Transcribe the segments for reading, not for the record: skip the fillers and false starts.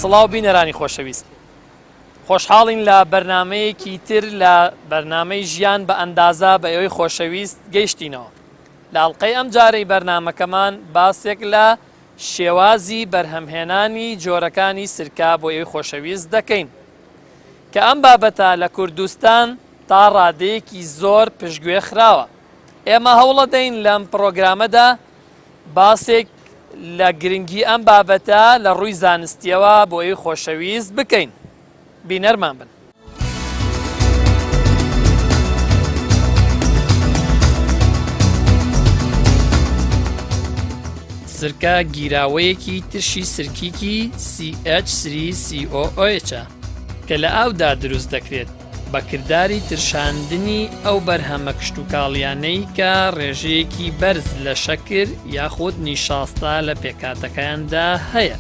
سڵاو بینەرانی خۆشەویست خۆشحاڵین لە بەرنمەیەکی تر لە بەرنمەی ژیان بە ئەندازە بە ئێوەی خۆشەویست گەیشتینەوە لە ئەڵلقەی ئەم جارەی بەرنمەکەمان باسێک لە شێوازی بەرهەمهێنانی جۆرەکانی سرکە بۆ ئێوەی خۆشەویست دەکەین کە ئەم بابەتە لە کوردستان تا ڕادەیەکی زۆر پشتگوێ خراوە. ئێمە هەوڵەدەین لەم پڕۆگرامەدا باسێک لە گرنگی ئەم بابەتە لە ڕووی زانستیەوە بۆ ئێوەی خۆشەویست بکەین. بینەرمان بن. سرکە گیراوەیەکی ترشی سرکیکی CH3COOH ە کە لە ئاودا دروست دەکرێت بە کرداری ترشاندنی ئەو بەرهەمە کشتوکاڵیانەی کە ڕێژەیەکی بەرز لە شەکر یاخود نیشاستە لە پێکهاتەکەیاندا هەیە.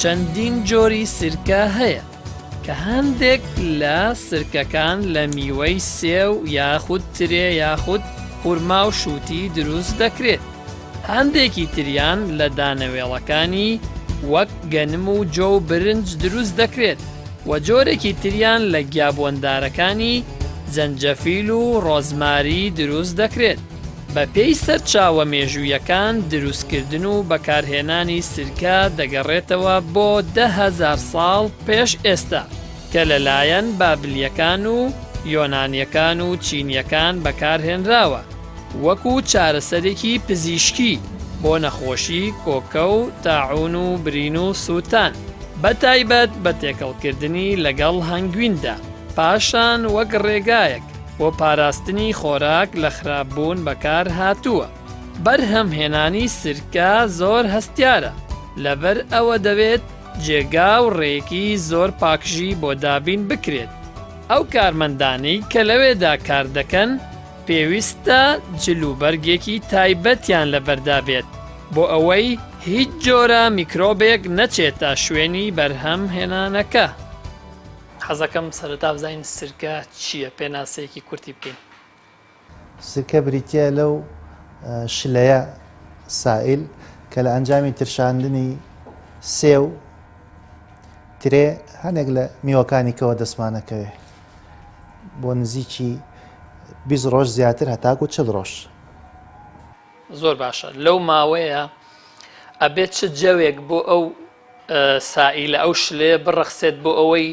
چەندین جۆری سرکە هەیە کە هەندێک لە سرکەکان لە میوەی سێو یاخود ترێ یاخود خورما و شووتی دروست دەکرێت، هەندێکی تریان لە دانەوێڵەکانی وەک گەنم و جۆ و برنج دروست دەکرێت و جۆرێکی تریان لە گیابۆندارەکانی زەنجەفیل و ڕۆزماری دروست دەکرێت. بەپێی سەرچاوە مێژوویەکان دروستکردن و بەکارهێنانی سرکە دەگەڕێتەوە بۆ 10,000 ساڵ پێش ئێستا کە لەلایەن بابلیەکان و یۆنانیەکان و چینیەکان بەکارهێنراوە وەکو چارەسەرێکی پزیشکی بۆ نەخۆشی کۆکە و تاعون و برین و سووتان بەتایبەت بە تێکەڵکردنی لەگەڵ هەنگویندا پاشان وەک ڕێگایەک بۆ پاراستنی خۆراک لە خراپبوون بەکار هاتووە. بەرهەم هێنانی سرکە زۆر هەستیارە، لەبەر ئەوە دەبێت جێگا و ڕێیەکی زۆر پاکژی بۆ دابین بکرێت. ئەو کارمەندانەی کە لەوێدا کار دەکەن پێویستە جل و بەرگێکی تایبەتیان لەبەردا بێت بۆ ئەوەی هیچ جۆرە میکرۆبێک نەچێتە شوێنی بەرهەم هێنانەکە. حەزەکەم سەرەتا بزانین سرکە چییە پێناسەیەکی کورتی بکەین. سرکە بریتییە لەو شلەیە، سائل، کە لە ئەنجامی ترشاندنی سێو، ترێ، هەنێک لە میوەکانی کەوە دەستمانەکەوێ بۆ نزیکی 20 ڕۆژ زیاتر هەتاکو 40 ڕۆژ. زۆر باشە لەو ماوەیە ئەبێت چ جەوێک بۆ ئەو سائیلە ئەو شلەیە بڕەخسێت بۆ ئەوەی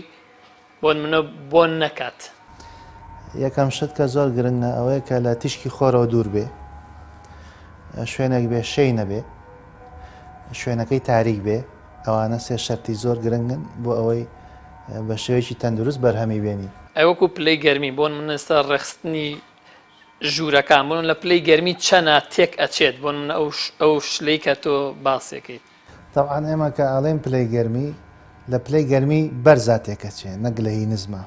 بۆنمونە بۆن نەکات. یەکەم شت کە زۆر گرنگە ئەوەیە کە لە تیشکی خۆرەوە دوور بێ، شوێنێک بێ شێی نەبێ، شوێنەکەی تاریک بێ، ئەوانە سێ شەرتی زۆر گرنگن بۆ ئەوەی بە شێوەیەکی تەندروست بەرهەمی بێنی. ئەی وەکو پلەی گەرمی بۆنمونە ئێستا ڕێکخستنی ژوورەکان بۆنمونە لە پلەی گەرمی چەنا تێک ئەچێت بۆنمونە ئەو شلەی کە تۆ باسێکەیت؟ تەبعەن ئێمە کە ئەڵێین پلەی گەرمی لە پلەی گەرمی بەرزا تێکەچێ نەک لە هی نزما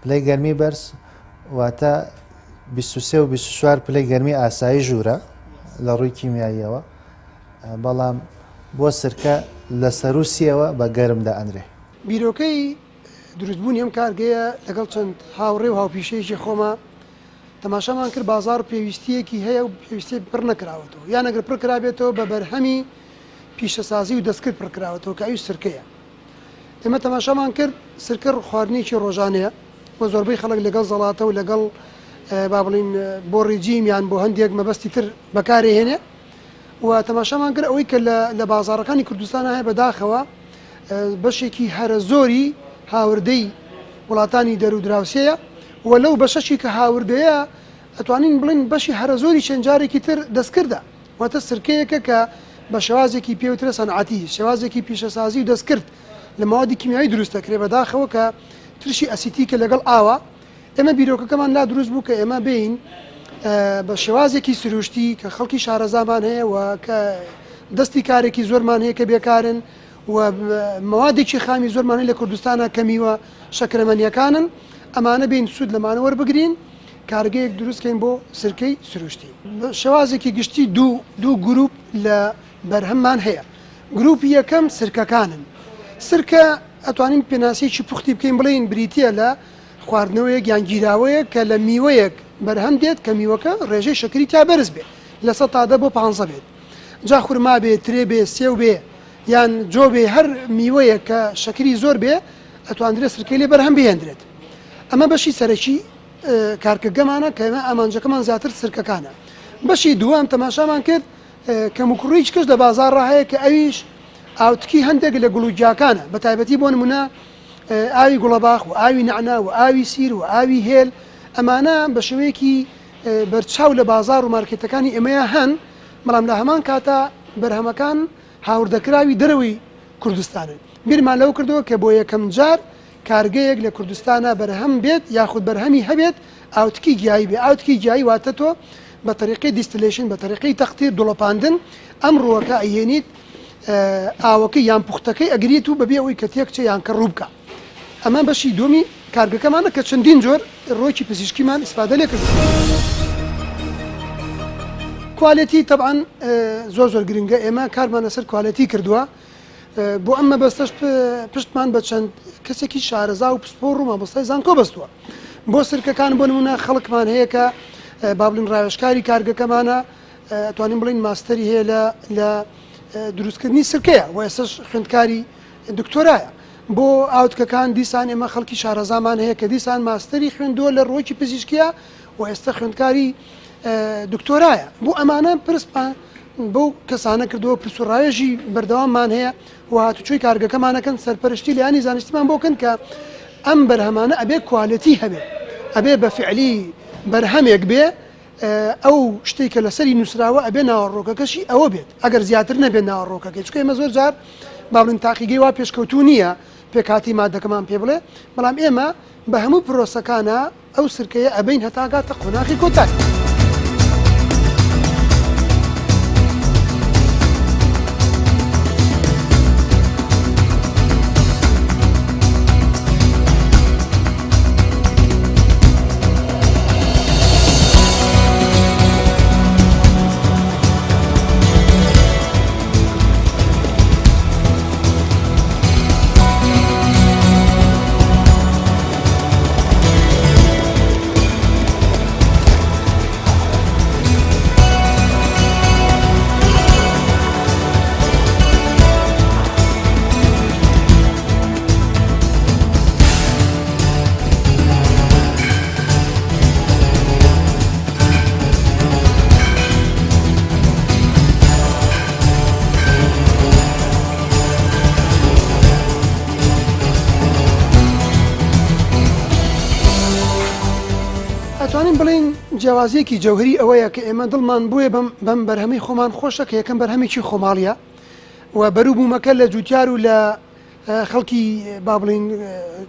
پلەی گەرمی بەرز واتە 23 و 24 پلەی گەرمی ئاسایی ژوورە لە ڕووی کیمیاییەوە بەڵام بۆ سرکە لە سەروسیەوە بە گەرم دائەنرێ. بیرۆکەی دروستبوونی ئەم کارگەیە لەگەڵ چەند هاوڕێ و هاوپیشەیەکی خۆما تەماشامان کرد بازاڕ پێویستییەکی هەیە و پێویستییەک پڕ نەکراوەتەوە یان ئەگەر پڕ کرابێتەوە بە بەرهەمی پیشەسازی و دەستکرد پڕ کراوەتەوە کە ئەویش سرکەیە. ئێمە تەماشامان کرد سرکە خواردنێکی ڕۆژانەیە و زۆربەی خەڵک لەگەڵ زەڵاتە و لەگەڵ با بڵین بۆ ڕێجیم یان بۆ هەندێک مەبەستی تر بەکارێهێنێ و تەماشامان کرد ئەوەی کە لە بازاڕەکانی کوردستان هەیە بەداخەوە بەشێکی هەرە زۆری هاوردەی وڵاتانی دەر و دراوسێیە و لەو بەشەشی کە هاوردەیە ئەتوانین بڵێین بەشی هەرە زۆری چەند جارێکی تر دەستکردە واتە سرکەیەکە کە بە شێوازێکی پێوترە سەنعەتی شێوازێکی پیشەسازی و دەستکرد لە مەوادی کیمیایی دروست دەکرێت بەداخەوە کە ترشی ئەسیتیکە لەگەڵ ئاوە ئێمە بیرۆکەکەمان لا دروست بوو کە ئێمە بێین بە شێوازێکی سروشتی کە خەڵکی شارەزامان هەیە و کە دەستی کارێکی زۆرمان هەیە کە بێکارن و مەوادێکی خامی زۆرمان هەیە لە کوردستانە کە میوە شەکرەمەنیەکانن ئەمانە بین سوود لەمانە وەربگرین کارگەیەک دروستکەین بۆ سرکەی سروشتی. بە شێوازێکی گشتی دوو دوو گروپ لە بەرهەممان هەیە گروپی یەکەم سرکەکانن سرکە ئەتوانین پێناسەیەکی پوختی بکەین بڵێین بریتییە لە خواردنەوەیەک یان گیراوەیەک کە لە میوەیەک بەرهەم دێت کە میوەکە ڕێژەی شەکری تیا بەرز بێت لە 10% بۆ 15 بێت جا خورما بێ ترێ بێ سێو بێ. یان جۆ بێ هەر میوەیەک کە شەکری زۆر بێ ئەتواندرێت سرکەی لێ بەرهەم بهێندرێت. ئەمە بەشی سەرەکی کارکردگەمانە کە ئێمە ئامانجەکەمان زیاتر سرکەکانە. بەشی دووەم تەماشامان کرد کەموکوڕیی کەش لە بازاڕا هەیە کە ئەویش ئاوتکی هەندێک لە گوڵ و گیاکانە بە تایبەتی بۆ نمونە ئاوی گوڵەباخ و ئاوی نەعنا و ئاوی سیر و ئاوی هێل ئەمانە بە شێوەیەکی بەرچاو لە بازاڕ و مارکێتەکانی ئێمەیا هەن بەڵام لە هەمان کاتا بەرهەمەکان هاوردەکراوی دەرەوەی کوردستانن. بیرمان لەوە کردەوە کە بۆ یەکەم جار کارگەیەک لە کوردستانا بەرهەم بێت یاخود بەرهەمی هەبێت ئاوتکی گیایی بێ. ئاوتکی گیایی واتە تۆ بە تەریقەی distillation بە تەریقەی تەقتیر دڵۆپاندن ئەم ڕووەکە ئەیهێنیت ئاوەکەی یان پوختەکەی ئەگریت و بەبێ ئەوەی کە تێکچێ یان کەڕوو بکا. ئەمە بەشی دووەمی کارگەکەمانە کە چەندین جۆر ڕووەکی پزیشکیمان ئیسفادە لێ کردووە. quality تەبعەن زۆر زۆر گرنگە، ئێمە کارمان لەسەر quality کردووە، بۆ ئەم مەبەستەش پشتمان بە چەند کەسێکی شارەزا و پسپۆڕ و مامۆستای زانکۆ بەستووە. بۆ سرکەکان بۆ نمونە خەڵکمان هەیە کە با بڵێین ڕاوێژکاری کارگەکەمانە، ئەتوانین بڵێین ماستەری هەیە لە لە دروستکردنی سرکەیە و ئێستاش خوێندکاری دکتۆرایە. بۆ ئاوتکەکان دیسان ئێمە خەڵکی شارەزامان هەیە کە دیسان ماستەری خوێندووە لە ڕووەکی پزیشکیە و ئێستا خوێندکاری دکتۆرایە. بۆ ئەمانە پرسمان بەو کەسانە کردووە، پرس و ڕاوێژی بەردەواممان هەیە و هاتوچۆی کارگەکەمان ئەکەن، سەرپەرشتی لایەنی زانستیمان بۆ کەن کە ئەم بەرهەمانە ئەبێ quality هەبێ، ئەبێ بە فعلی بەرهەمێک بێ ئەو شتەی کە لەسەری نووسراوە ئەبێ ناوەڕۆکەکەشی ئەوە بێت ئەگەر زیاتر نەبێت ناوەڕۆکەکەی چونکە ئێمە زۆر جار با بڵێین تاقیگەی وا پێشکەوتوو نییە پێکهاتی مادەکەمان پێ بڵێ بەڵام ئێمە بە هەموو پرۆسەکانە ئەو سرکەیە ئەبەین هەتا گاتە قۆناغی کۆتایی. ئەتوانین بڵێین جیاوازیەکی جەوهری ئەوەیە کە ئێمە دڵمان بۆیە بەم بەم بەرهەمەی خۆمان خۆشە کە یەکەم بەرهەمێکی خۆماڵیە و بەروبوومەکە لە جوتیار و لە خەڵکی با بڵین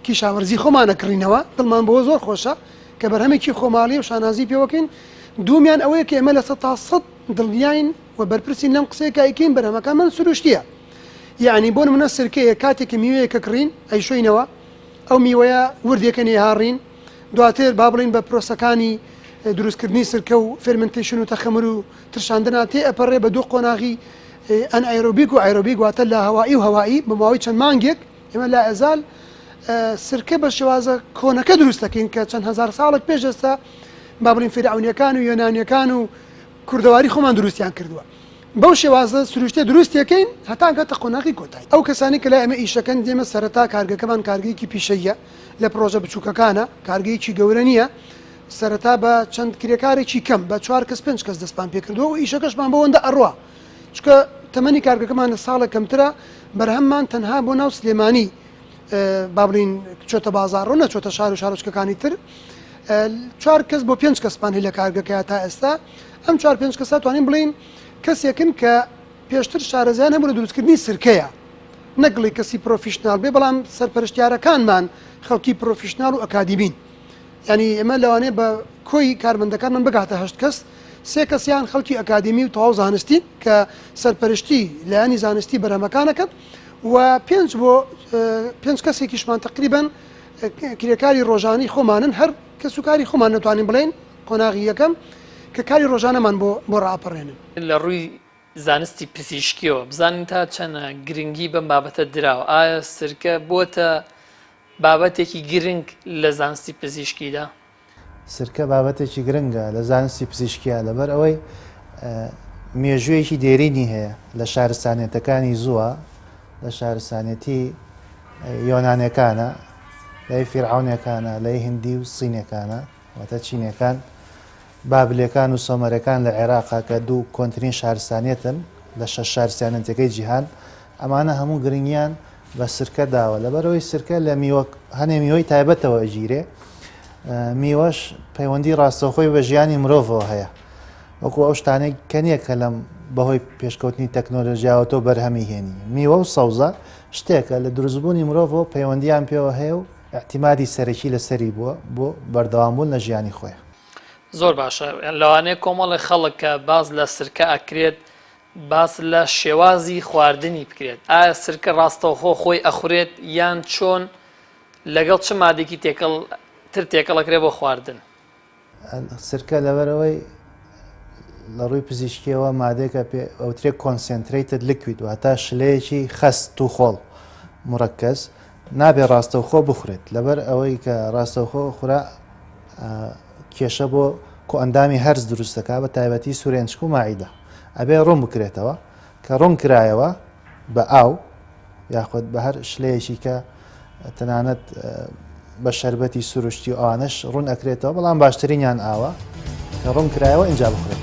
کیشاوەرزی خۆمان ئەکڕینەوە دڵمان بەوە زۆر خۆشە کە بەرهەمێکی خۆماڵیە و شانازی پێوەکەین دوومیان ئەوەیە کە ئێمە 100% دڵنیاین و بەرپرسین لەم قسەیە کە ئەیکەین بەرهەمەکانمان سروشتیە یعنی بۆ نمونە سرکەیە کاتێک کە میوەیەکە کڕین ئەیشۆینەوە ئەو میوەیە وردێکە نەیهاڕین دواتر با بڵین بە پرۆسەکانی دروستکردنی سرکە و fermentation و تەخەمر و ترشاندنا تێ ئەپەڕێ بە دوو قۆناغی anaerobic و aerobic واتە لاهەوایی و هەوایی بە ماوەی چەند مانگێک ئێمە لائەزال سرکە بە شێوازە کۆنەکە دروست دەکەین کە چەند هەزار ساڵێک پێش ئێستا با بڵین فیرعەونیەکان و یۆنانیەکان و کوردەواری خۆمان دروستیان کردووە بەو شێوازە سروشتە دروستێکەین هەتا گاتە قۆناغی کۆتایی ئەو کەسانی کە لای ئێمە ئیشەکەن ئێمە سەرەتا کارگەکەمان کارگەیەکی پیشەیە لە پرۆژە بچووکەکانە کارگەیەکی گەورە نییە سەرەتا بە چەند کرێکارێکی کەم بە چوار کەس پێنج کەس دەستمان پێکردووە و ئیشەکەشمان بەوەندە ئەڕوا چونکە تەمەنی کارگەکەمان لە ساڵێک کەمترە بەرهەممان تەنها بۆ ناو سلێمانی با بڵین چۆتە بازاڕ و نەچۆتە شار و شارۆچکەکانی تر چوار کەس بۆ پێنج کەسمان هەیە لە کارگەکەیا تا ئێستا ئەم چوار پێنج کەسە توانین بڵین کەسێکن کە پێشتر شارەزایان هەبوو لە دروستکردنی سرکەیە نەک بڵێ کەسی professional بێ بەڵام سەرپەرشتیارەکانمان خەڵکی professional و ئەکادیمین یانی ئێمە لەوانەیە بە کۆی کارمەندەکانمان بگاتە هەشت کەس، سێ کەسیان خەڵکی ئەکادیمی و تەواو زانستین کە سەرپەرشتی لایەنی زانستی بەرهەمەکان ئەکەن و پێنج بۆ پێنج کەسێکیشمان تەقریبەن کرێکاری ڕۆژانەی خۆمانن هەر کەسوکاری خۆمان نەتوانین بڵێین قۆناغی یەکەم کە کاری ڕۆژانەمان بۆ بۆ ڕاپەڕێنن. لە ڕووی زانستی پزیشکیەوە بزانین تا چەنە گرنگی بەم بابەتە دراوە ئایا سرکە بۆتە بابەتێکی گرنگ لە زانستی پزیشکیدا؟ سرکە بابەتێکی گرنگە لە زانستی پزیشکیا لەبەر ئەوەی مێژوویەکی دێرینی هەیە لە شارستانیەتەکانی زووە. لە شارستانیەتی یۆنانەکانە، لای فیرعەونەکانە، لای هندی و سینەکانە، واتە چینەکان، بابلەکان و سۆمەرەکان لە عێراقا کە دوو کۆنترین شارستانیەتن لە شەش شارستانەتەکەی جیهان، ئەمانە هەموو گرنگیان بە سرکە داوە، لەبەرئەوەی سرکە لە میوە هەنێ میوەی تایبەتەوە ئەگیرێ، میوەش پەیوەندی ڕاستەوخۆی بە ژیانی مرۆڤەوە هەیە، وەکو ئەو شتانەی کە نییە کە لەم بەهۆی پێشکەوتنی تەکنۆلۆژیاوە تۆ بەرهەمی هێنی. میوە و سەوزە شتێکە لە دروستبوونی مرۆڤەوە پەیوەندییان پێوە هەیە و ئیعتیمادی سەرەکی لەسەری بووە بۆ بەردەوامبوون لە ژیانی خۆی. زۆر باشە لەوانەیە کۆمەڵێک خەڵک کە باس لە سرکە ئەکرێت باس لە شێوازی خواردنی بکرێت ئایا سرکە ڕاستەوخۆ خۆی ئەخورێت یان چۆن لەگەڵ چ مادێکی تێکەڵ تر تێکەڵ ئەکرێت بۆ خواردن؟ سرکە لەبەرئەوەی لە ڕووی پزیشکیەوە مادەیەکە پێ ئەوترێ concentrated liquid واتە شلەیەکی خەست و خۆڵ مركز نابێ ڕاستەوخۆ بخورێت لەبەر ئەوەی کە ڕاستەوخۆ خورا کێشە بۆ کۆئەندامی هەرس دروست دەکات بە تایبەتی سورێنچک و ماعیدە ئەبێ ڕوون بکرێتەوە کە ڕوون کرایەوە بە ئاو یاخود بە هەر شلەیەکی کە تەنانەت بە شەربەتی سروشتی و ئەوانەش ڕوون ئەکرێتەوە بەڵام باشترینیان ئاوە کە ڕوون کرایەوە ئینجا بخورێت.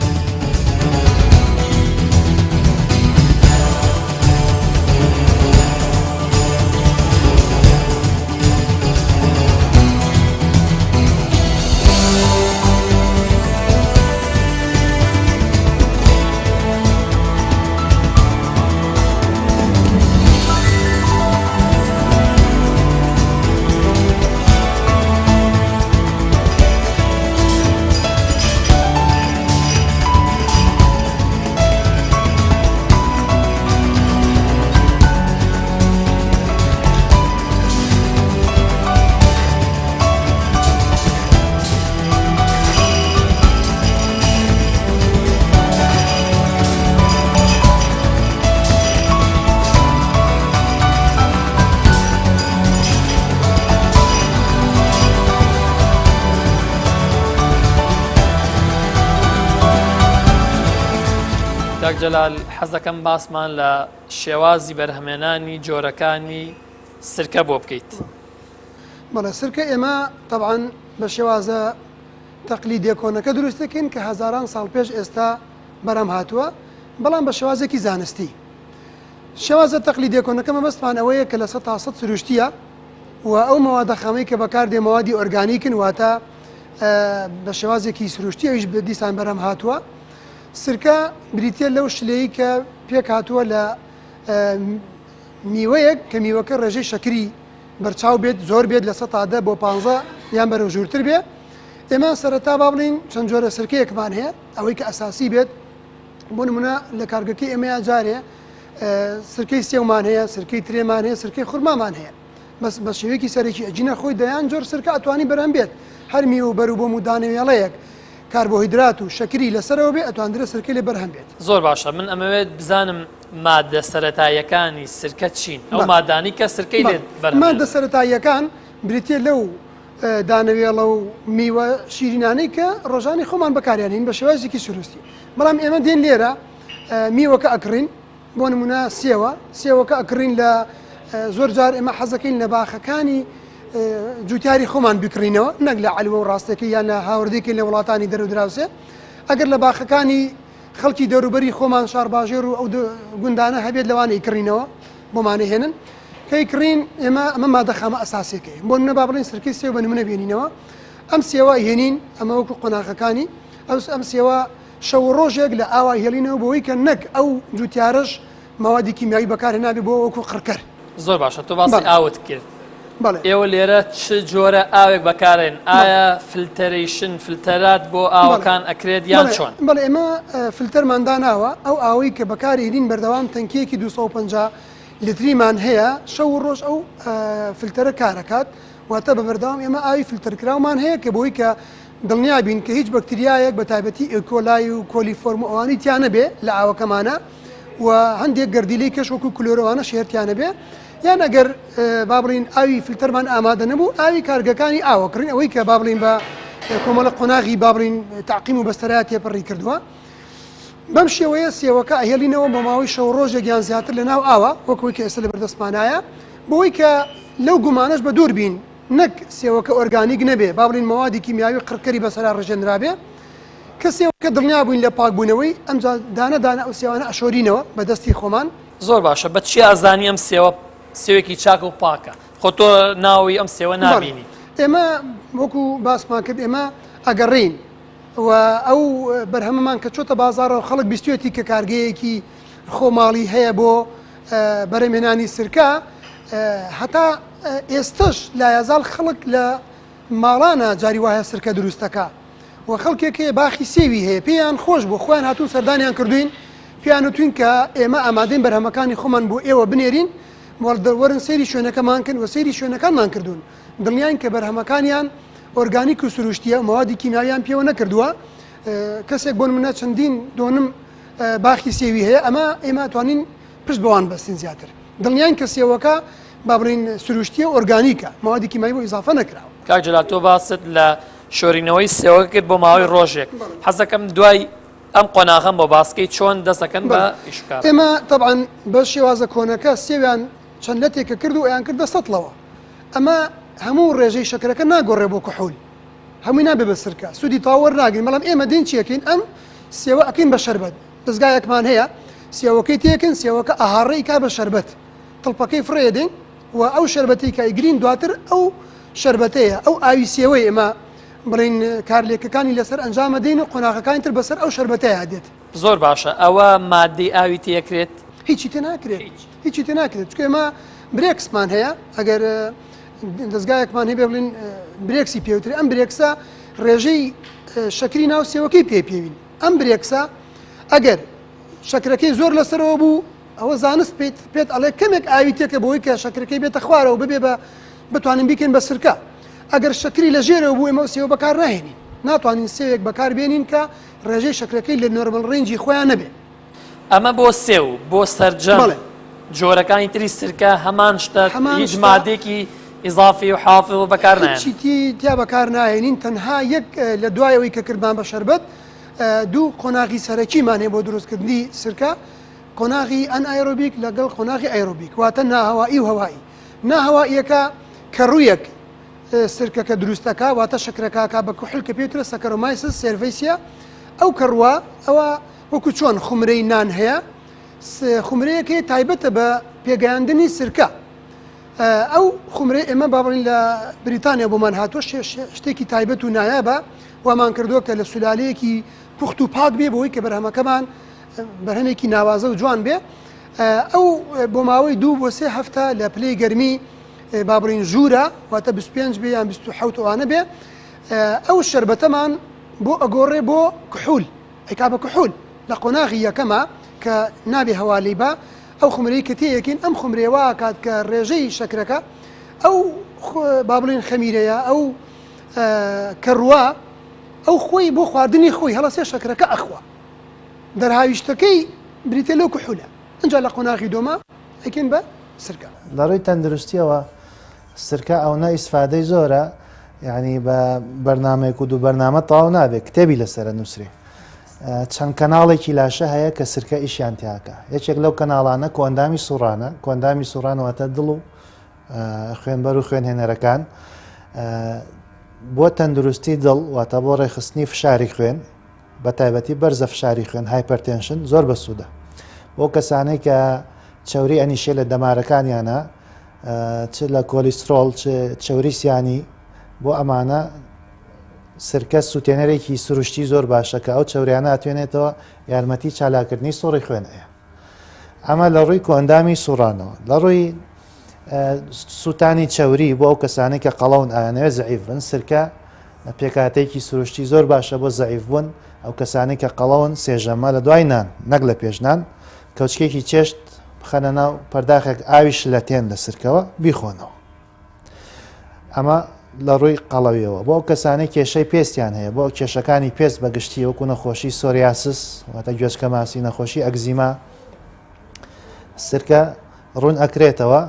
کاک جەلال حەزەکەم باسمان لە شێوازی بەرهەمێنانی جۆرەکانی سرکە بۆ بکەیت. بەڵێ سرکە ئێمە تەبعەن بە شێوازە تەقلیدیە کۆنەکە دروست دەکەین کە هەزاران ساڵ پێش ئێستا بەرهەم هاتووە بەڵام بە شێوازێکی زانستی. شێوازە تەقلیدیە کۆنەکە مەبەستمان ئەوەیە کە 100% سروشتیە و ئەو مەوادە خامەی کە بەکاردێ مەوادی ئۆرگانیکن واتە بە شێوازێکی سروشتی ئەویش دیسان بەرهەم هاتووە. سرکە بریتیە لەو شلەی کە پێک هاتووە لە میوەیەک کە میوەکە ڕێژەی شەکری بەرچاو بێت زۆر بێت 10% بۆ 15 یان بەرەو ژوورتر بێ ئێمە سەرەتا با بڵین چەند جۆرە سرکەیەکمان هەیە ئەوەی کە ئەساسی بێت بۆ نمونە لە کارگەکەی ئێمەیا جارێ سرکەی سێومان هەیە سرکەی ترێمان هەیە سرکەی خورمامان هەیە بەس بە شێوەیەکی سەرەکی ئەگینا خۆی دەیان جۆر سرکە ئەتوانی بەرهەم بێت هەر میوە و بەروبووم و دانەوێڵەیەک کاربۆهیدرات و شەکری لەسەرەوە بێ ئەتواندرێ سرکەی لێ بەرهەم بێت. زۆر باشە من ئەمەوێت بزانم ماددە سەرەتاییەکانی سرکە چین ئەو مادانەی کە سرکەی لێ بەرهەم ماددە سەرەتاییەکان بریتیە لەو دانەوێڵە و میوە شیرینانەی کە ڕۆژانی خۆمان بەکاریان هین بە شێوازێکی سروستی بەڵام ئێمە دێن لێرە میوەکە ئەکڕین بۆ نمونە سێوە سێوەکە ئەکڕین لە زۆر جار ئێمە حەزەکەین لە باخەکانی جوتیاری خۆمان بکڕینەوە نەک لە عەلوە و ڕاستەکە یان لە هاوردێکین لە وڵاتانی دەرو دراوسێ ئەگەر لە باخەکانی خەڵکی دەوروبەری خۆمان شارباژێر و ئەو گوندانە هەبێت لەوانە ئیکڕینەوە بۆمانە هێنن کەی کڕین ئێمە ئەمە مادە خامە ئەساسێکەی بۆ نمونە با بڵێن سرکەی سێو بە نمونە بێنینەوە ئەم سێوە هێنین ئەمە وەکو قۆناغەکانی ئەوس ئەم سێوە شەو و ڕۆژێک لە ئاوا هێڵینەوە بۆی کە نەک ئەو جوتیارەش مەوادی کیمیاوی بەکارهێنابێ بۆ وەکو قڕکەر. زۆر باشە تۆ باسی ئاوت کرد بەڵێ ئێوە لێرە چ جۆرە ئاوێک بەکارێن ئایا filtration فلتەرات بۆ ئاوەکان ئەکرێت یان چۆن؟ بەڵێ ئێمە فلتەرمان داناوە ئەو ئاوەی کە بەکاری هێنین بەردەوام تەنکیەکی 250 لتریمان هەیە شەو و ڕۆژ ئەو فلتەرە کارەکات واتە بە بەردەوام ئێمە ئاوی فلتەرکراومان هەیە کە بۆی کە دڵنیا بین کە هیچ بەکتریایەک بە تایبەتی E. coli و کۆلیفۆرم و ئەوانی تیا نەبێ لە ئاوەکەمانە و هەندێک گەردیلەی کەش وەکو کلۆرەوانە شێر تیا نەبێ یان ئەگەر با بڵین ئاوی فلتەرمان ئامادە نەبوو ئاوی کارگەکانی ئاوە کڕین ئەوەی کە با بڵین بە کۆمەڵە قۆناغی با بڵین تاقیم و بەستەرا تێپەڕی کردووە. بەم شێوەیە سێوەکە ئەهێڵینەوە بۆ ماوەی شەو ڕۆژێک یان زیاتر لە ناو ئاوە وەک ئەوەی کە ئێستا لە بەردەستمانایە بۆی کە لەو گومانەش بە دوور بین نەک سێوەکە ئۆرگانیک نەبێ با بڵین مەوادی کیمیاوی قڕکەری بەسەرا ڕژێنرابێ کە سێوەکە دڵنیا بووین لە پاکبوونەوەی ئەمجا دانە دانە ئەو سێوانە ئەشۆرینەوە بە دەستی خۆمان. زۆر باشە بە چی ئەزانی ئەم سێوە سێوێکی چاک و پاکە خۆ تۆ ناوی ئەم سێوە نابینی؟ ئێمە وەکو باسمان کرد ئێمە ئەگەڕێین و ئەو بەرهەمەمان کە چۆتە بازاڕەوە خەڵک بیستوێتی کە کارگەیەکی خۆماڵی هەیە بۆ بەرهەمهێنانی سرکە هەتا ئێستش لایەزاڵ خەڵک لە ماڵانە جاری وایە سرکە دروستەکە و خەڵکێک هەیە باخی سێوی هەیە پێیان خۆش بوو خۆیان هاتوون سەردانیان کردوین پێیان وتوین کە ئێمە ئامادەین بەرهەمەکانی خۆمان بۆ ئێوە بنێرین وەرن سەیری شوێنەکەمان کەن و سەیری شوێنەکانمان کردوون دڵنیاین کە بەرهەمەکانیان ئۆرگانیک و سروشتیە و مەوادی کیمیاویان پێوە نەکردووە کەسێک بۆ نمونە چەندین دۆنم باخی سێوی هەیە ئەمە ئێمە توانین پشت بەوان بەستین زیاتر دڵنیاین کە سێوەکە با بڵین سروشتیە و ئۆرگانیکە مەوادی کیمیاوی بۆ ئیزافە نەکراوە. کاک جەلال تۆ باست لە شۆرینەوەی سێوەکە کرد بۆ ماوەی ڕۆژێک حەزەکەم دوای ئەم قۆناغەم بۆ باسکەی چۆن دەستەکەن بە ئیشکار ئێمە تەبعەن بە شێوازە کۆنەکە سێویان چەند لەتێکە کرد و ئەیان کردە سەتڵەوە ئەمە هەموو ڕێژەی شەکرەکە ناگۆڕێ بۆ کحول هەمووی نابێ بە سرکە سوودی تەواو وەرناگرین بەڵام ئێمە دێین چیەکەین ئەم سێوە ئەکەین بە شەربەت دەزگایەکمان هەیە سێوەکەی تێکن سێوەکە ئەهاڕێی کا بە شەربەت تڵپەکەی فڕێدەین و ئەو شەربەتی کە ئەیگرین دواتر ئەو شەربەتەیە ئەو ئاوی سێوەی ئێمە بڵین کارلێکەکانی لەسەر ئەنجامە دێن و قۆناغەکانی تر بەسەر ئەو شەربەتەیە دێت. زۆر باشە ئەوە مادەی ئاوی تێکرێت؟ هیچی تێ ناکرێت هیچی تێ ناکرێت چونکە ئێمە برێکسمان هەیە ئەگەر دەستگایەکمان هەبێ بڵین برێکسی پێوترێ ئەم برێکسە ڕێژەی شەکری ناو سێوەکەی پێ پێوین ئەم برێکسە ئەگەر شەکرەکەی زۆر لەسەرەوە بوو ئەوە زانست پێت پێت ئەڵێ کەمێک ئاوی تێکە بۆی کە شەکرەکەی بێتە خوارەوە ببێ بە بتوانین بیکەین بە سرکە ئەگەر شەکری لە ژێرەوە بوو ئێمە سێوە بەکار ناهێنین ناتوانین سێوێک بەکار بێنین کە ڕێژەی شەکرەکەی لە normal range ی خۆیان نەبێ. ئەمە بۆ سێو، بۆ سەرجەم جۆرەکانی تری سرکە هەمان شتە، هیچ مادەیەکی ئیزافی و حافظ بەکار نایەن. هیچی تیا بەکار ناهێنین، تەنها یەک لە دوای ئەوەی کە کردمان بە شەربەت دوو قۆناغی سەرەکیمان هەیە بۆ دروستکردنی سرکە، قۆناغی anaerobic لەگەڵ قۆناغی ئایرۆبیک واتە ناهەوایی و هەوایی. ناهەواییەکە کەڕوویەک سرکەکە دروست ئەکا واتە شەکرەکە ئەکا بە کحول کە پێی وترێ Saccharomyces cerevisiae ئەو کەڕووە ئەوە وەکو چۆن خومرەی نان هەیە خومرەیەک هەیە تایبەتە بە پێگەیاندنی سرکە ئەو خومرەی ئێمە با بڵین لە بریتانیا بۆمان هاتووە شتێکی تایبەت و نایابە وامان کردووە کە لە سولالەیەکی پوخت و پاک بێ بۆی کە بەرهەمەکەمان بەرهەمێکی ناوازە و جوان بێ ئەو بۆ ماوەی دوو بۆ سێ هەفتە لە پلەی گەرمی با بڵین ژوورە واتە 25 بێ یان 27 ئەوانە بێ ئەو شربەتەمان بۆ ئەگۆڕێ بۆ کحول ئەیکا بە کحول لە قۆناغی یەکەما کە نابێ هەوا لێی با ئەو خومرەی کە تێیەکەین ئەم خومرەیە وا ئەکات کە ڕێژەی شەکرەکە ئەو با بڵێین خەمیرەیە ئەو کەڕووە ئەو خۆی بۆ خواردنی خۆی هەڵەسێ شەکرەکە ئەخوا دەرهاویشتەکەی بریتە لەو کحولە ئینجا لە قۆناغی دۆما ئەیکەین بە سرکە. لە ڕووی تەندروستیەوە سرکە ئەونە ئیسفادەی زۆرە یعنی بە بەرنمەیەک و دوو بەرنامە تەواو نابێت کتێبی لەسرە نووسێ چەند کەناڵێکی لاشە هەیە کە سرکە ئیشیان تیاکە یەکێک لەو کەناڵانە کۆئەندامی سوڕانە کۆئەندامی سوڕان واتە دڵ و خوێنبەر و خوێنهێنەرەکان بۆ تەندروستی دڵ واتە بۆ ڕێکخستنی فشاری خوێن بە تایبەتی بەرزە فشاری خوێن hypertension زۆر بەسوودە بۆ کەسانەی کە چەوری ئەنیشێ لە دەمارەکانیانە چ لە کۆلیسترۆڵ چ چەوری سیانی بۆ ئەمانە سرکە سووتێنەرێکی سروشتی زۆر باشە کە ئەو چەوریانە ئەتوێنێتەوە یارمەتی چالاکردنی سوڕی خوێن ئەیە ئەمە لە ڕووی کۆئەندامی سوڕانەوە لە ڕووی سووتانی چەوری بۆ ئەو کەسانەی کە قەڵەون ئایانەوێت زەعیف بن سرکە پێکهاتەیەکی سروشتی زۆر باشە بۆ زەعیف بوون ئەو کەسانەی کە قەڵەون سێژەمە لە دوای نان نەک لە پێش نان کەوچکێکی چێشت بخەنە ناو پەرداخێک ئاوی شلەتێن لە سرکەوە بیخۆنەوە ئەمە لە ڕووی قەڵەویەوە بۆ ئەو کەسانەی کێشەی پێستیان هەیە بۆ کێشەکانی پێست بە گشتی وەکو نەخۆشی psoriasis واتە گوێچکە ماسی نەخۆشی ئەگزیما سرکە ڕوون ئەکرێتەوە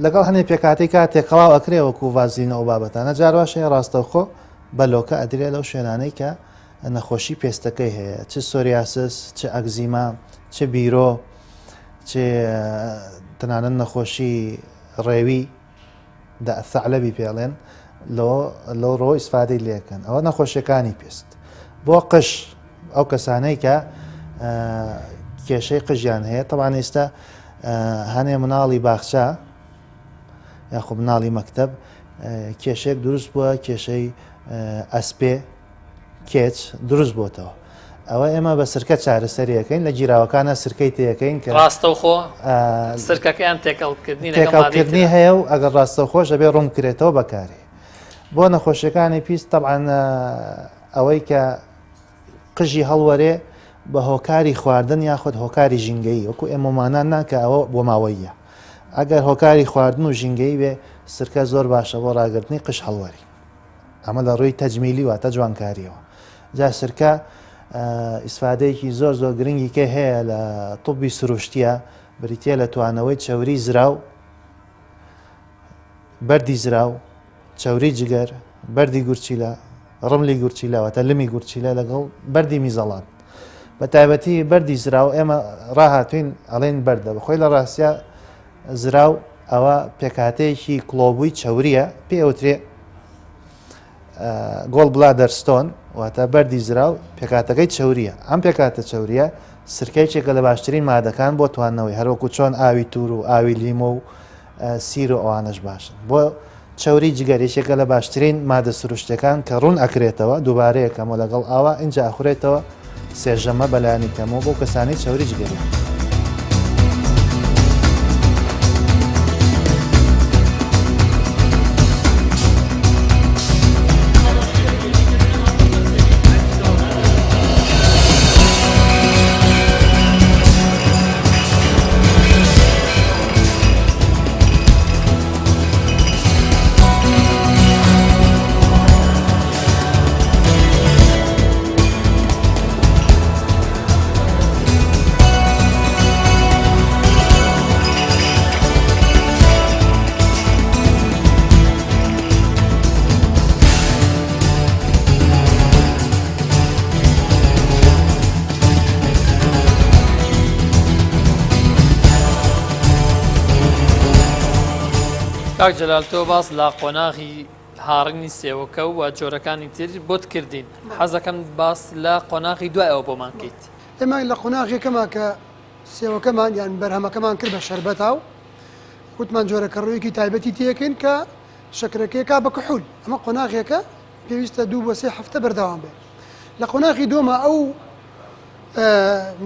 لەگەڵ هەنێ پێکاتی کا تێکەڵاو ئەکرێ وەکو ڤازلین ئەو بابەتانە جارواش هەیە ڕاستەوخۆ بە لۆکە ئەدرێ لەو شوێنانەی کە. نەخۆشی پێستەکەی هەیە چ psoriasis چ ئەگزیما چ بیرۆ چ تەنانەت نەخۆشی ڕێوی ثعلبی پێڵێن لۆ لۆ ڕۆ ئیسفادەی لێکەن ئەوە نەخۆشیەکانی پێست بۆ قژ ئەو کەسانەی کە کێشەی قژیان هەیە تەوان ئێستا هەنێ مناڵی باخچە یاخۆ مناڵی مەکتب کێشێک دروست بووە کێشەی ئەسپێ کێچ دروست بۆتەوە ئەوە ئێمە بە سرکە چارەسەریەکەین لە گیراوەکانە سرکەی تێەکەین کە ڕاستەوخۆ سرکەکەیان تێکەڵکردنی تێکەڵکردنی هەیە و ئەگەر ڕاستەوخۆش ئەبێ ڕوون کرێتەوە بەکاری بۆ نەخۆشیەکانی پیست تەبعەن ئەوەی کە قژی هەڵوەرێ بە هۆکاری خواردن یاخود هۆکاری ژینگەیی وەکو ئێمەمانان ناکە ئەوە بۆ ماوەیە ئەگەر هۆکاری خواردن و ژینگەیی بێ سرکە زۆر باشە بۆ ڕاگرتنی قژ هەڵوەری ئەمە لە ڕووی تەجمیلی واتە جوانکاریەوە جا سرکە ئیسفادەیەکی زۆر زۆر گرنگی کە هەیە لە طبی سروشتیە بریتە لە توانەوەی چەوری زراو بەردی زراو چەوری جگەر بەردی گورچیلە ڕملی گورچیلە واتە لمی گورچیلە لەگەڵ بەردی میزەڵان بە تایبەتی بەردی زراو ئێمە ڕاهاتوین ئەڵێن بەردە بەخۆی لە ڕاستە زراو ئەوە پێکهاتەیەکی کڵۆبووی چەورییە پێی ئەوترێ gallbladder stone واتە بەردی زراو پێکاتەکەی چەوریە ئەم پێکاتە چەوریە سرکەیەکێکە لە باشترین مادەکان بۆ توانەوەی هەروەکو چۆن ئاوی تور و ئاوی لیمۆ و سیر و ئەوانەش باشن بۆ چەوری جگەر یەکێکە لە باشترین مادە سروشتەکان کە ڕوون ئەکرێتەوە دووبارەیەکەمەوە لەگەڵ ئاوا ئینجا ئەخورێتەوە سێ ژەمە بەلانی کەمەوە بۆ کەسانی چەوری جگەریان. کاک جەلال تۆ باس لە قۆناغی هاڕینی سێوەکە و جۆرەکانی تر بۆت کردین حەزەکەم باس لە قۆناغی دوای ئەوە بۆمان کەیت. ئێمە لە قۆناغێکەما کە سێوەکەمان یان بەرهەمەکەمان کرد بە شەربەتا و وتمان جۆرە کەڕوویەکی تایبەتی تێکەین کە شەکرەکەی کا بە کحول ئەمە قۆناغێکە پێویستە دوو بۆ سێ هەفتە بەردەوام بێت لە قۆناغی دووەما ئەو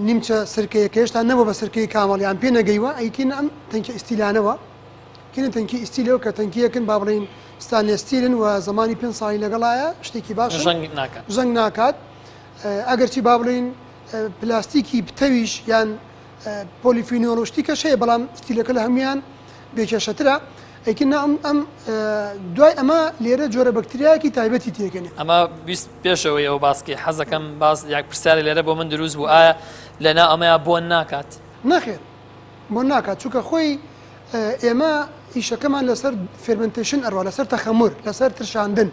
نیمچە سرکەیە کە هێشتا نەبوو بە سرکەی کامەڵ یان پێ نەگەیوە ئەیکەین ئەم تەنکە ئیستیلانەوە کینە تەنکی ئیستیلەوە کە تەنکیەکن با بڵێین stainless steel ن و زمانی پێ ساڵی لەگەڵایە شتێکی باش ژەنگ ناکات ژەنگ ناکات ئەگەرچی با بڵێین پلاستیکی پتەویش یان polyphenol و شتی کەش هەیە بەڵام ستیلەکە لە هەمویان بێکێشەترە ئەیکن ئەم ئەم دوای ئەمە لێرە جۆرە بەکتریایەکی تایبەتی تێگەنێ ئەمە 20 پێشەوەی ئەو باسکی حەزەکەم باس یاک پرسیاری لێرە بۆ من دروست بوو ئایا لەنا ئەمەیا بۆن ناکات؟ نەخێر بۆن ناکات چونکە خۆی ئێمە ئیشەکەمان لەسەر fermentation ئەڕوا لەسەر تەخەمور لەسەر ترشاندن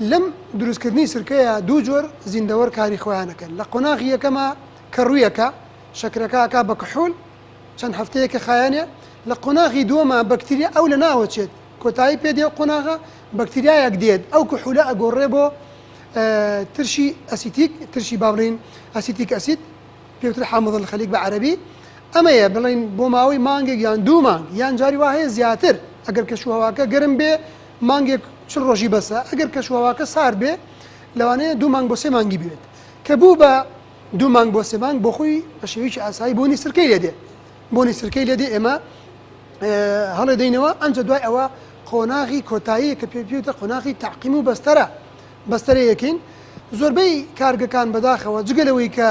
لەم دروستکردنی سرکەیە دوو جۆر زیندەوەر کاری خۆیانەکەن لە قۆناغی یەکەمە کەڕوویەکە شەکرەکە ئەکا بە کحول چەند هەفتەیەکە خایەنێ لە قۆناغی دووەما بەکتریا ئەو لە ناوەچێت کۆتایی پێ دێ قۆناغە بەکتریایەک دێت ئەو کحولە ئەگۆڕێ بۆ ترشی ئەسیتیک ترشی با بڵێین acetic acid پێوترێ حامض الخلیک بە عەرەبی ئەمەیە بڵێین بۆ ماوەی مانگێک یان دوو مانگ یان جاری وا هەیە زیاتر ئەگەر کەشوهەواکە گەرم بێ مانگێک چل ڕۆژی بەسە ئەگەر کەشوهەواکە سارد بێ لەوانەیە دوو مانگ بۆ سێ مانگی بوێت کە بوو بە دوو مانگ بۆ سێ مانگ بۆ خۆی بە شێوەیەکی ئاسایی بۆنی سرکەی لێ دێ بۆنی سرکەی لێ دێ ئێمە هەڵێ دەینەوە ئەنجە دوای ئەوە قۆناغی کۆتایی کە پێ پێوتە قۆناغی تەعقیم و بەستەرە بەستەرەیەکین زۆربەی کارگەکان بەداخەوە جگە لەوەی کە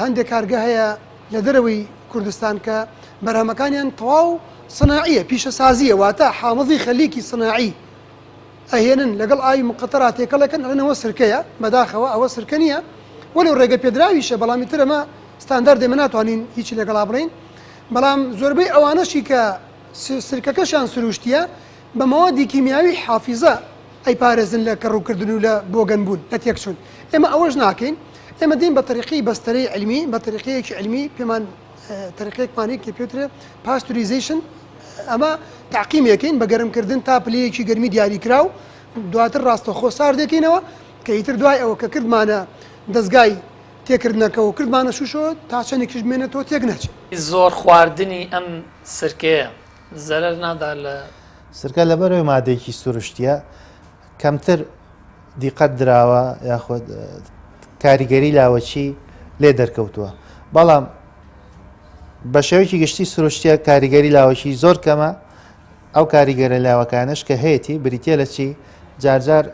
هەندێک کارگە هەیە لە دەرەوەی کوردستان کە بەرهەمەکانیان تەواو سناعیە پیشەسازیە واتە حامضی خەلیکی سناعی ئەهێنن لەگەڵ ئاوی مقەتەرا تێکەڵەکەن ئەڵێن ئەوە سرکەیە بەداخەوە ئەوە سرکە نییە وەلو ڕێگە پێدراویشە بەڵام ئیتر ئەمە ستانداردێ ئێمە ناتوانین هیچی لەگەڵا بڵێین بەڵام زۆربەی ئەوانەشی کە سرکەکەشیان سروشتیە بە مەوادی کیمیاوی حافیزە. ئەیپارێزن لە کەڕووکردن و لە بۆگەن بوون، لە تێکچوون. ئێمە ئەوەش ناکەین. ئێمە دێین بە تەریقەی بەستەرەی عیلمی، بە تەریقەیەکی عیلمی پێمان تەریقەیەکمان هەیە کە پێوترێ pasteurization، ئەمە تەعقیمێکین بە گەرمکردن تا پلەیەکی گەرمی دیاریکراو، دواتر ڕاستەوخۆ ساردێکینەوە کە ئیتر دوای ئەوە کە کردمانە دەزگای تێکردنەکە و کردمانە شووشەوە تا چەندێکیش بمێنێتەوە تێک ناچێت. زۆر خواردنی ئەم سرکەیە زەرەر نادا لە. سرکە لەبەرئەوەی مادەیەکی سروشتیە کەمتر دیقەت دراوە یاخود کاریگەری لاوەکی لێ دەرکەوتووە بەڵام بە شێوەیەکی گشتی سروشتیە کاریگەری لاوەکی زۆر کەمە ئەو کاریگەرە لاوەکانش کە هەیەی بریتە لە چی جارجار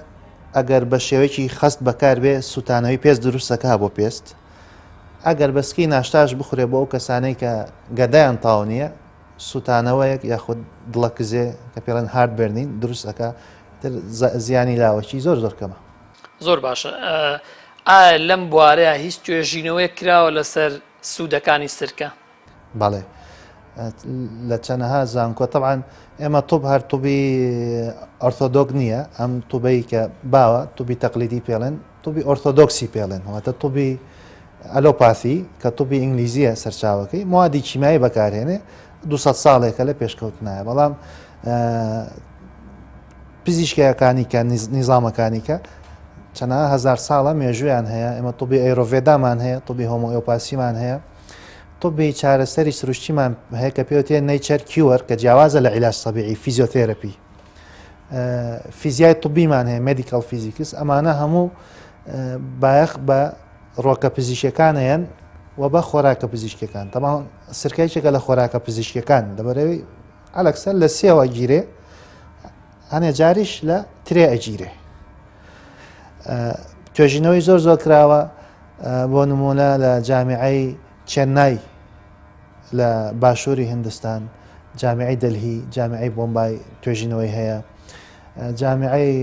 ئەگەر بە شێوەیەکی خەست بەکاربێ سووتانەوەی پێست دروستەکە بۆ پێست ئەگەر بەسکی ناشتاش بخورێ بۆ ئەو کەسانەی کە گەدایان تاو نییە سوتانەوەیەک یاخود دڵەکزێ کە پێڵێن heart burning دروست ئەکا تر زیانی لاوەکی زۆر زۆر کەمە. زۆر باشە ئایا لەم بوارەیا هیچ توێژینەوەیەک کراوە لەسەر سوودەکانی سرکە؟ بەڵێ لە چەنەها زانکۆ تەبعەن ئێمە طب هەر طبی ئۆرثۆدۆک نییە ئەم طبەی کە باوە طبی تەقلیدی پێڵێن طبی ئۆرثۆدۆکسی پێڵێن واتە طبی ئەلۆپاثی کە طبی ئینگلیزیە سەرچاوەکەی موادی کیمیایی بەکارهێنێ 200 ساڵێکە لە پێشکەوتنایە بەڵام پزیشکەکانی کە نیزامەکانی کە چەنەها هزار ساڵە مێژویان هەیە ئێمە طبی ئەیرۆڤێدامان هەیە طبی هۆمۆئۆپاسیمان هەیە طبی چارەسەری سروشتیمان هەیە کە پێوتێ nature cure کە جیاوازە لە عیلاج طبیعی فیزیۆتێرەپی فیزیای طبیمان هەیە medical physics ئەمانە هەموو بایەخ بە ڕۆکە پزیشکەکان هەیەن و بە خۆراکە پزیشکەکان تەمان سرکەیەکێکە لە خۆراکە پزیشکەکان لەبەرەوەی ئەلەکسەر لە سێوە گیرێ هەنێ جاریش لە ترێ ئەگیرێ توێژینەوەی زۆر زۆر کراوە بۆ نمونە لە جامیعەی چێنای لە باشووری هندستان جامیعەی دەلهی جامیعەی بۆمبای توێژینەوەی هەیە جامیعەی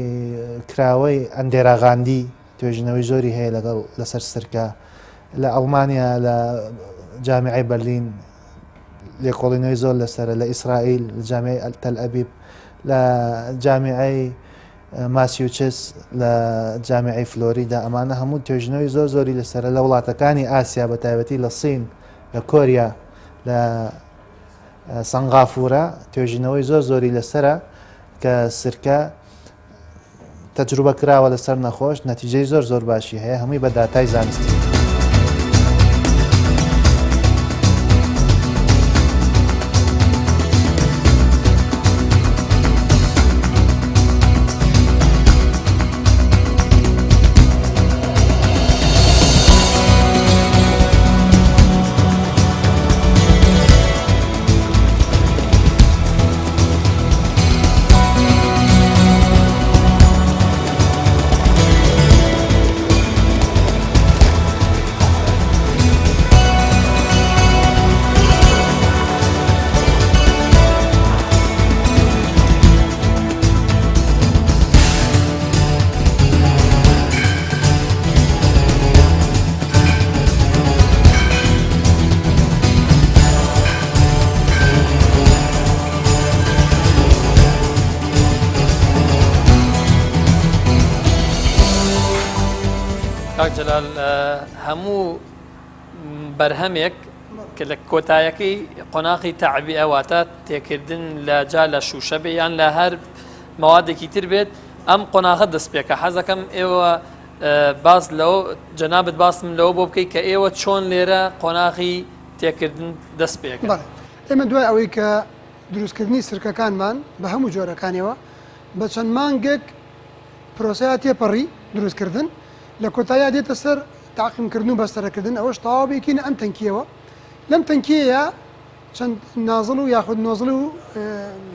کراوەی ئەندێراغاندی توێژینەوەی زۆری هەیە لەگەڵ لەسەر سرکە لە ئەڵمانیا لە جامیعەی بەرلین لێکۆڵینەوەی زۆر لەسەرە لە ئیسرائیل لە جامیعەی تەل ئەبیب لە جامیعەی ماسیوچس لە جامیعەی فلۆریدا ئەمانە هەموو توێژینەوەی زۆر زۆری لەسەرە لە وڵاتەکانی ئاسیا بە تایبەتی لە سین لە کۆریا لە سەنغافورە توێژینەوەی زۆر زۆری لەسرە کە سرکە تەجروبە کراوە لەسەر نەخۆش نەتیجەی زۆر زۆر باشی هەیە هەمووی بە داتای زانستی. کاک جەلال هەموو بەرهەمێک کە لە کۆتایەکەی قۆناقی تەعبیئە واتە تێکردن لە جا لە شوشە بێ یان لە هەر مەوادێکی تر بێت ئەم قۆناغە دەست پێکە حەزەکەم ئێوە باس لەوە جەنابت باسم لەوە بۆ بکەیت کە ئێوە چۆن لێرە قۆناغی تێکردن دەست پێکە ئێمە دوای ئەوەی کە دروستکردنی سرکەکانمان بە هەموو جۆرەکانیەوە بە چەند مانگێک پرۆسەیا تێپەڕی دروستکردن لە کۆتاییا دێتە سەر تاقیمکردن و بەستەرەکردن ئەوەش تەواو بێکینە ئەم تەنکیەوە لەم تەنکیەیە چەند نازڵ و یاخود نۆزڵ و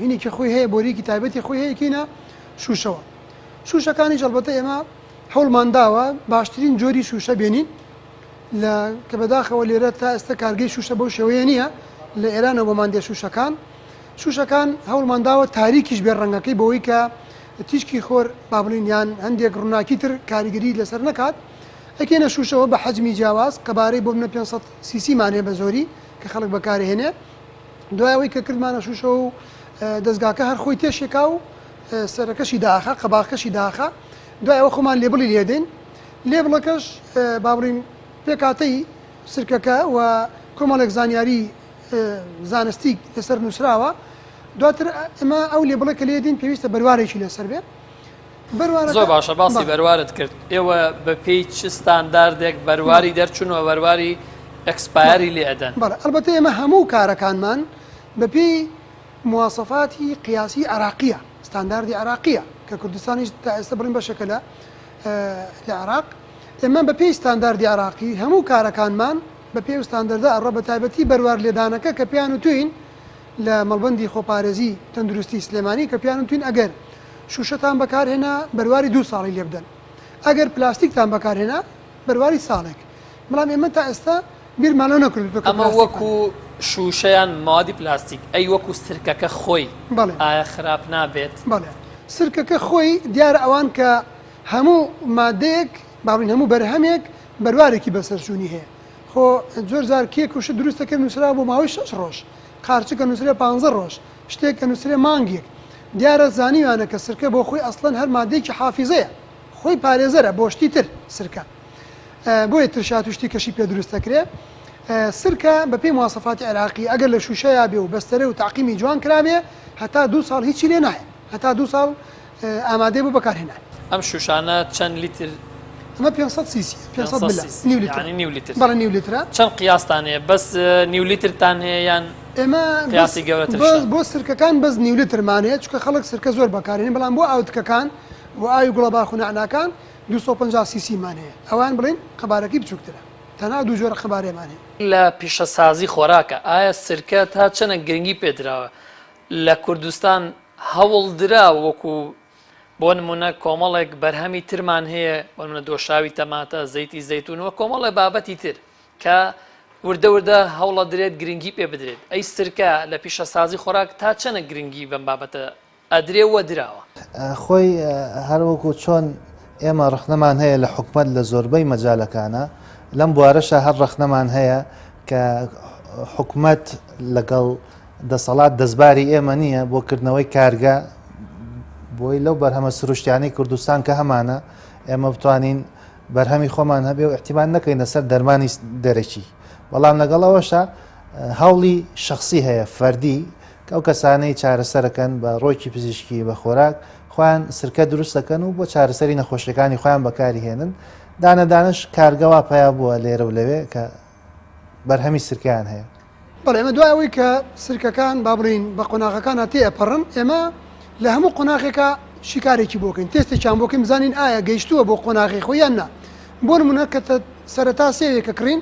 هینێکی خۆی هەیە بۆریکی تایبەتی خۆی هەیە کینە شوشەوە شوشەکانیش ئەڵبەتە ئێمە هەوڵمان داوە باشترین جۆری شوشە بێنین لە کە بەداخەوە لێرە تا ئێستا کارگەی شوشە بەو شێوەیە نییە لە ئێرانەوە بۆمان دێ شوشەکان شوشەکان هەوڵمان داوە تاریکیش بێ ڕەنگەکەی بەوەی کە تیشکی خۆر با بڵێین یان هەندێک ڕووناکی تر کاریگەری لەسەر نەکات ئەکەینە شوشەوە بە حەجمی جیاواز قەبارەی بۆ منە 500 سیسی مان هەیە بە زۆری کە خەڵک بەکارهێنێ دوای ئەوەی کە کردمانە شوشەوە و دەزگاکە هەر خۆی تێشێکا و. سەرەکەشی داخە قەباغکەشی داخە دوای ئەوە خۆمان label ی لێدەین label ەکەش با بڵین پێکاتەی سرکەکە و کۆمەڵێک زانیاری زانستی لەسەر نووسراوە دواتر ئەمە ئەو label ە کە لێدین پێویستە بەروارێکی لەسەر بێ زۆر باشە باسی بەروارت کرد ئێوە بە پێی چ ستانداردێک بەرواری دەرچون و بەرواری expiry لێ ئەدەن؟ بەڵێ ئەڵبەتە ئێمە هەموو کارەکانمان بە پێی مواسەفاتی قیاسی عێراقیە ستانداردی عێراقیە کە کوردستانیش تا ئێستا بڵین بەشێکە لە لە عێراق ئێمە بە پێی ستانداردی عێراقی هەموو کارەکانمان بە پێی ستاندەردە ئەڕۆ بە تایبەتی بەروار لێدانەکە کە پێیان وتوین لە مەڵبەندی خۆپارێزی تەندروستی سلێمانی کە پێیان وتوین ئەگەر شوشەتان بەکارهێنا بەرواری دوو ساڵی لێبدەن ئەگەر پلاستیکتان بەکارهێنا بەرواری ساڵێک بەڵام ئێمە تا ئێستا بیرمان لەوە نەکردووە کە ئەمە وەکو شوشە یان مەوادی پلاستیک ئەی وەکو سرکەکە خۆی بەڵێ ئایا خراپ نابێت؟ بەڵێ سرکەکە خۆی دیارە ئەوان کە هەموو مادەیەک با بڵێین هەموو بەرهەمێک بەروارێکی بەسەرچوونی هەیە خۆ زۆر جار کێک و شت دروست دەکرێت نووسراوە بۆ ماوەی شەش ڕۆژ قارچک ئەنووسرێ پانزە ڕۆژ شتێک ئەنووسرێ مانگێک دیارە زانیویانە کە سرکە بۆ خۆی ئەسڵەن هەر مادەیەکی حافیزەیە خۆی پارێزەرە بۆ شتی تر سرکە بۆیە ترشات و شتی کەشی پێ دروست دەکرێ سرکە بە پێی مواسەفاتی عێراقی ئەگەر لە شوشەیا بێ و بەستەرە و تەعقیمی جوان کرابێ هەتا دوو ساڵ هیچی لێ نایە هەتا دوو ساڵ ئامادەیە بۆ بەکارهێنان. ئەم شوشانە چەند لیتر؟ ئەمە 500 سیسی 500 ملە نیو لیتر یعنی نیو لیتر بەڵێ نیو لیترە. چەند قیاستان هەیە بەس نیو لیترتان هەیە یان ئێمە قیاسی گەورەترشتان؟ بۆ سرکەکان بەس نیو لیترمان هەیە چونکە خەڵک سرکە زۆر بەکارێنێ بەڵام بۆ ئاوتکەکان و ئاوی گوڵەباخ و نەعناکان 250 سیسی مان هەیە ئەوان بڵێن قەبارەکەی بچووکترە تەنها دوو جۆرە قەبارەیەمان هەیە. لە پیشەسازی خۆراکە ئایا سرکە تا چەنە گرنگی پێدراوە لە کوردستان هەوڵ درا وەکو بۆ نمونە کۆمەڵێک بەرهەمی ترمان هەیە بۆ نمونە دۆشاوی تەماتە زەیتی زەیتون وە کۆمەڵێ بابەتی تر کە وردە وردە هەوڵە درێت گرنگی پێ بدرێت ئەی سرکە لە پیشەسازی خۆراک تا چەنە گرنگی بەم بابەتە ئەدرێ و دراوە؟ خۆی هەر وەکو چۆن ئێمە ڕەخنەمان هەیە لە حکومەت لە زۆربەی مەجالەکانە لەم بوارەشە هەر ڕەخنەمان هەیە کە حکومەت لەگەڵ دەسەڵات دەستباری ئێمە نییە بۆ کردنەوەی کارگە بۆی لەو بەرهەمە سروشتیانەی کوردستان کە هەمانە ئێمە بتوانین بەرهەمی خۆمان هەبێ و احتیمان نەکەینە سەر دەرمانی دەرەکی بەڵام لەگەڵ ئەوەشە هەوڵی شخصی هەیە فەردی کە ئەو کەسانەی چارەسەرەکەن بە ڕۆکی پزیشکی بە خۆراک خۆیان سرکە دروست دەکەن و بۆ چارەسەری نەخۆشیەکانی خۆیان بەکاری هێنن دانە دانەش کارگەوا پیا بووە لێرە و لەوێ کە بەرهەمی سرکەیان هەیە. بەڵێ ئێمە دوای ئەوەی کە سرکەکان با بڵێین بە قۆناغەکانا تێ ئەپەڕن ئێمە لە هەموو قۆناغێکا شیکارێکی بۆ کەین تێستێکیان بۆ کەین بزانین ئایا گەیشتووە بۆ قۆناغی خۆی یان نا بۆ نمونە کە سەرەتا سێوێک کە کڕین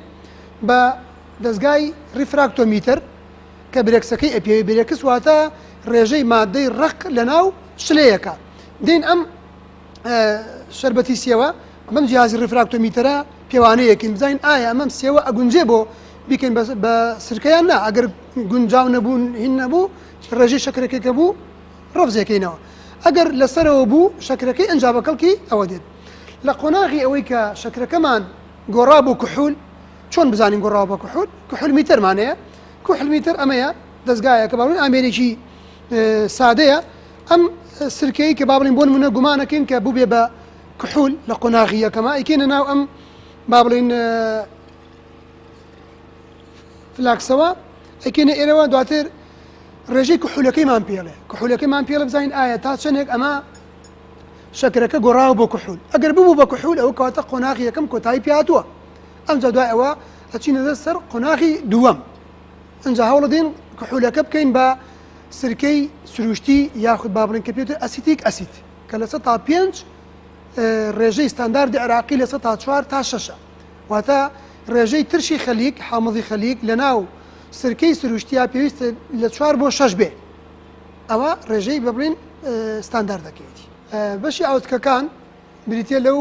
بە دەزگای refractometer کە Brix ەکەی ئەپێوێ Brix واتە ڕێژەی مادەی ڕەق لەناو شلەیەکە دێین ئەم شەربەتی سێوە بەم جیازی refractometer ە پێوانەیەکین بزانین ئایا ئەمەم سێوە ئەگونجێ بۆ بیکەین بە سرکەیان نا ئەگەر گونجاو نەبوون هین نەبوو ڕێژەی شەکرەکەی کە بوو ڕەفزێکەینەوە ئەگەر لەسەرەوە بوو شەکرەکەی ئەنجا بە کەڵکی ئەوە دێت لە قۆناغی ئەوەی کە شەکرەکەمان گۆڕا بۆ کحول چۆن بزانین گۆڕاوە بە کحول کحول میتەرمان هەیە کحول میتەر ئەمەیە دەستگایە کە باڵین ئامێرێکی سادەیە ئەم سرکەی کە با بڵین بۆ نمونە گومانەکەین کە بووبێ بە کحول لە قۆناغی یەکەمە ئەیکەینە ناو ئەم با بڵین flask ەوە ئەیکەینە ئێرەوە دواتر ڕێژەی کحولەکەیمان پێڵێ کحولەکەیمان پێڵێ بزانین ئایا تا چەندێک ئەمە شەکرەکە گۆڕاوە بۆ کحول ئەگەر ببوو بە کحول ئەوە کەواتە قۆناغی یەکەم کۆتایی پێهاتووە ئەمجا دوای ئەوە ئەچینە دەست سەر قۆناغی دووەم ئەنجا هەوڵەدەین کحولەکە بکەین بە سرکەی سروشتی یاخود با بڵێن کە پێوترێت acetic acid کە 5% ڕێژەی ستانداردی عێراقی 4% تا شەشە واتە ڕێژەی ترشی خەلیک حامضی خەلیک لە ناو سرکەی سروشتیا پێویستە لە چوار بۆ شەش بێ ئەوە ڕێژەی بە بڵین ستانداردەکەیەتی. بەشی ئاوتکەکان بریتیە لەو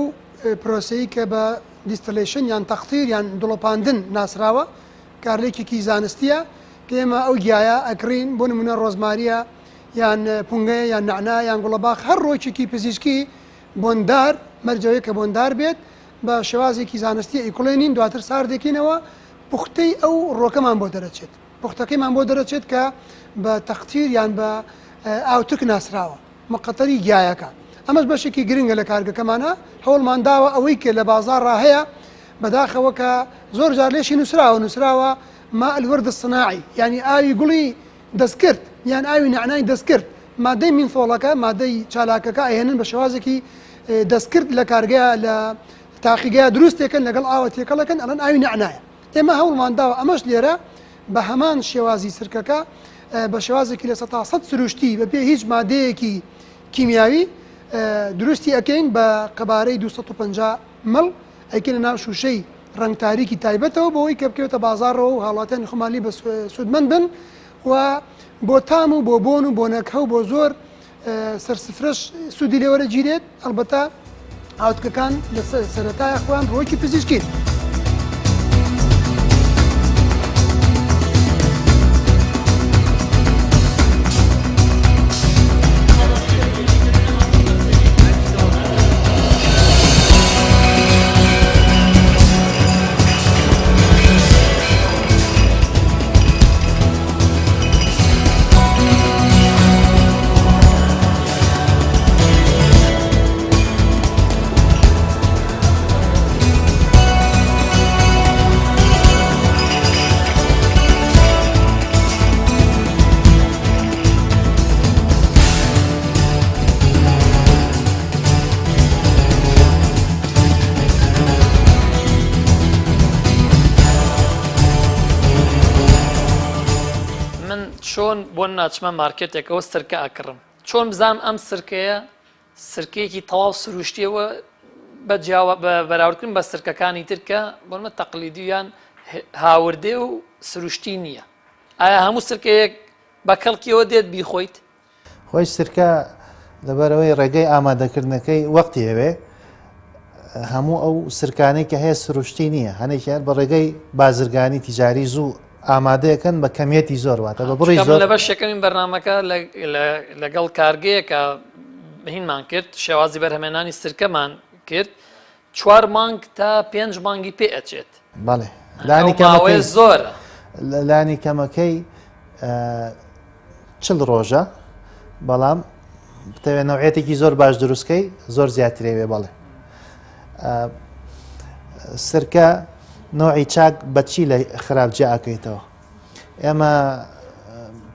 پرۆسەی کە بە distillation یان تەقتیر یان دڵۆپاندن ناسراوە کارلێکێکی زانستیە کە ئێمە ئەو گیایە ئەکڕین بۆ نمونە ڕۆزماریە یان پونگەیە یان نەعنا یان گوڵەباخ هەر ڕۆکێکی پزیشکی بۆندار مەرجەوەی کە بۆندار بێت بە شێوازێکی زانستی ئەیکوڵێنین دواتر ساردێکینەوە پوختەی ئەو ڕۆکەمان بۆ دەرەچێت پوختەکەیمان بۆ دەرەچێت کە بە تەقتیر یان بە ئاوتک ناسراوە. مقەتەری گیایەکە. ئەمەش بەشێکی گرنگە لە کارگەکەمانە، هەوڵمان داوە ئەوەی کە لە بازاڕا هەیە، بەداخەوە کە زۆر جار لێشی نووسراوە، نووسراوە ماء الورد الصناعی، یانی ئاوی گوڵی دەستکرد یان ئاوی نەعنای دەستکرد، مادەی مینثۆڵەکە، مادەی چالاکەکە ئەهێنن بە شێوازێکی دەستکرد لە کارگەیا لە تاقیگەیا دروستێکەن لەگەڵ ئاوە تێکەڵەکەن ئەڵێن ئاوی نەعنایە. ئێمە هەوڵمان داوە ئەمەش لێرە بە هەمان شێوازی سرکەکە بە شێوازێکی 100% سروشتی بە پێ هیچ مادەیەکی کیمیاوی دروستی ئەکەین بە قەبارەی 250 مل ئەیکەینە ناو شوشەی ڕەنگ تاریکی تایبەتەوە بۆی کە بکەوێتە بازاڕەوە و هاوڵاتیانی خۆمان لی بە سوودمەند بن و بۆ تام و بۆ بۆن و بۆ نەکهە و بۆ زۆر سەرسفرەش سوودی لێ وەرەگیرێت، ئەڵبەتە ئاوتکەکان لە سەرەتایە خۆیان ڕووەکی پزیشکین. من چۆن بۆ ناچمە مارکێتێکەوە سرکە ئەکڕم چۆن بزانم ئەم سرکەیە سرکەیەکی تەواو سروشتیەوە بە جیاوە بە بەراوردکردن بە سرکەکانی تر کە بۆنمە تەقلیدیان هاوردێ و سروشتی نییە ئایا هەموو سرکەیەک بە کەڵکیەوە دێت بیخۆیت؟ خۆی سرکە لەبەرئەوەی ڕێگەی ئامادەکردنەکەی وەختی ئەوێ هەموو ئەو سرکانەی کە هەیە سروشتی نییە هەنێکیان بە ڕێگەی بازرگانی تیجاری زوو ئامادەیەکەن بە کەمیەتی زۆر واتە بە بڕی زۆر لە بەش یەکەمین بەرنمەکە لەگەڵ کارگەیەکە هینمان کرد شێوازی بەرهەمێنانی سرکەمان کرد چوار مانگ تا پێنج مانگی پێ ئەچێت. بەڵێ لانی کەمەکەی زۆرە. لانی کەمەکەی چل ڕۆژە بەڵام بتەوێت نەوعێتێکی زۆر باش دروستکەی زۆر زیاترێوێ بەڵێ سرکە نوعی چاک بەچی لە خراپ جیاکەیتەوە ئێمە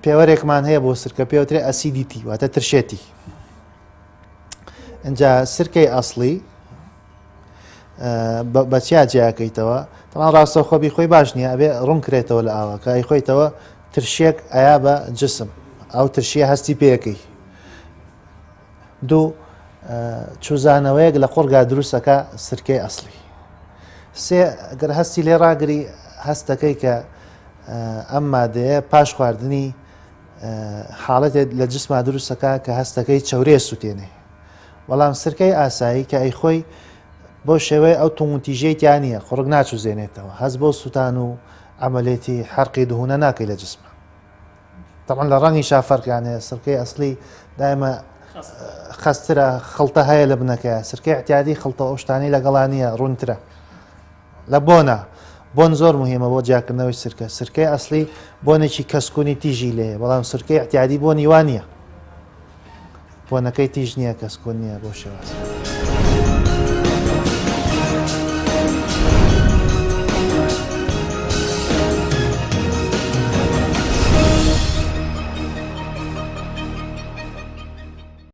پێوەرێکمان هەیە بۆ سرکە پێوترێ acidity واتە ترشێتی ئینجا سرکەی ئەسڵی بە چیا جیاکەیتەوە تەمان ڕاستەوخۆ بیخۆی باش نییە ئەبێ ڕوون کرێتەوە لە ئاوەکە ئەی خۆیتەوە ترشێک ئەیا بە جسم ئەو ترشیە هەستی پێەکەی دوو چوزانەوەیەک لە قوڕگا دروستەکە سرکەی ئەسڵی سێ گەر هەستی لێ ڕاگری هەستەکەی کە ئەم مادەیە پاش خواردنی حاڵەتێک لە جسما دروستەکا کە هەستەکەی چەورێ سوتێنێ بەڵام سرکەی ئاسایی کە ئەیخۆی بەو شێوەیە ئەو توندوتیژیەی تیا نییە قوڕگ ناچوزێنێتەوە هەست بەو سوتان و عەمەلێتی حەرقی دهونە ناکەی لە جسما طبعا لە ڕەنگیشا فەرقیان هەیە سرکەی ئەسلی دایمە خەسترە خڵتە هەیە لە بنەکەیە سرکەی اعتیادی خڵتە ئەو شتانەی لەگەڵا نییە ڕوونترە لە بۆنا، بۆن زۆر موهیمە بۆ جیاکردنەوەی سرکە، سرکەی ئەسڵی بۆنێکی کەسکونی تیژی لێیە، بەڵام سرکەی ئیعتیادی بۆنی وا نییە، بۆنەکەی تیژ نییە کەسکون نییە بەو شێوازە.